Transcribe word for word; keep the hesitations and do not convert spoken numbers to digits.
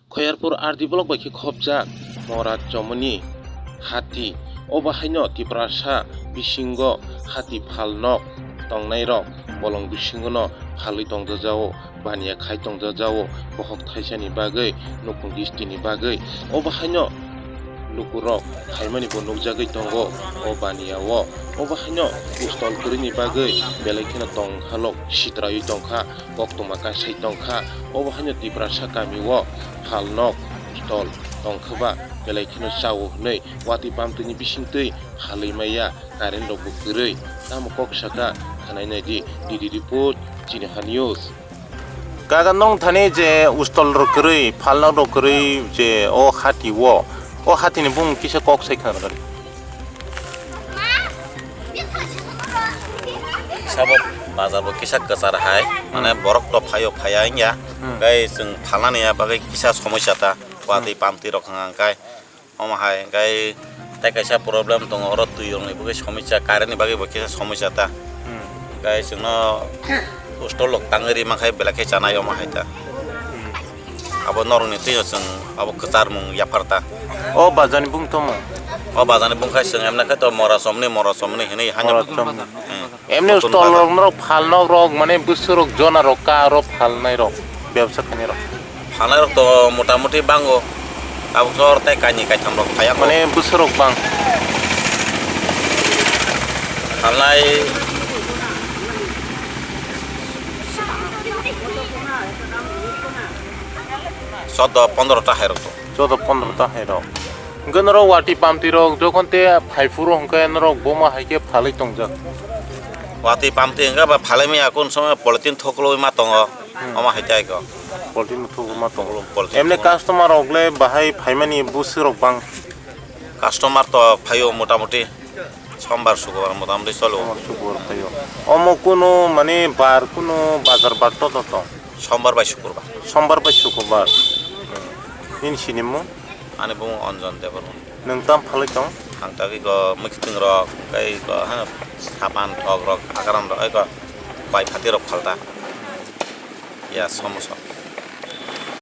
Khoyarpur R D block bai khe khopjak Mora Chomoni hati. Obo haino Tiprasa bisingo hati phalnok tongnairok bolong bisingono phalwi tongjajago, baniya khai tongjajago, bokhok thaisani bagwi, nukhung distini bagwi. Obo haino lukurok phaimani bo nukjagwi tongo o baniya o. Obo haino ustol kwrwini bagwi belai kheno tongkhalok sitraiwi tongkha. Koktwma kaisai tongkha, obo haino Tiprasa kamio phalnok ustol tongkhwba belai kheno chao hwnwi watwi pamtwini bisingtwi phalwi maya, current rokbo kwrwi. Tamo kok saka khwnai naidi, D D report, Chiniha News. Kaga nong thani je ustol rok kwrwi, phalnok rok kwrwi je o hati o, o hati ni bung kisa kok sai khna rwgani. Sabo bazar bo kisa kwchar hai, mane Hmm. borok to phaio phaiya wngya, Hmm. tei chwng phalnani ya bagwi kisa somosya ta, watwi Hmm. pamtwi rok hwnka hwnkhe, omo hai hwnkhe tei kaisa problem tongo, oro twi rokni bagwi somosya, current ni bagwi bo kisa somosya ta. Hmm. Hwnkhe chwngno ustol rok tangwi rima khai belai khe chanai omo hai ta. Hmm. Abo norokni twi chwng abo kwcharmung yapharta. O bajani bung tongmo? O bajani bung khai chwng emna khai to mora somni, mora somni hinwi haino. Mora somni. Hmm. Emni Notun ustol bazar. Rok norok phalnok rok mane bwswk rok jona rok ka aro phalnai rok bebsa khainai rok. Phalnai rok to motamoti bango. Tabuk jor tei kainwi kaitham rok phaiya kho. Mane bwswk rok bang. Phalnai Chaudo pondro ta hai rok to. Chaudo pondro ta hai rok. Hwnkhe norok watwi pamtwi rok jokhon te phai phuru hwnkhe norok bomo hai khe phalwi tongjak. Watwi pamtwi hwnkhe ba phalwi maya kunu somoy polythene thoklwi ma tongo. Hmm. Omo hai khe ai kho. Polythene thoklwi ma tongo. Polythene emni thoklwi. Customer rok le bahai phaimani bwswk rok bang? Customer to phaio motamoti sombar sukubar motamoti cholo. Sombar sukubar phaio. Omo kunu mane bar kunu bazar bar to to tong? Sombar bai sukurbar. Sombar bai sukurbar. Nini sinimung? Ani bumung Anjan Debbarma. Nwng tam phalwi tong? Ang tagwi go mwkhitwng rok, tei go hano sapan thok rok, agaram rok, ego bai phati rok phalta. Ya, somoso.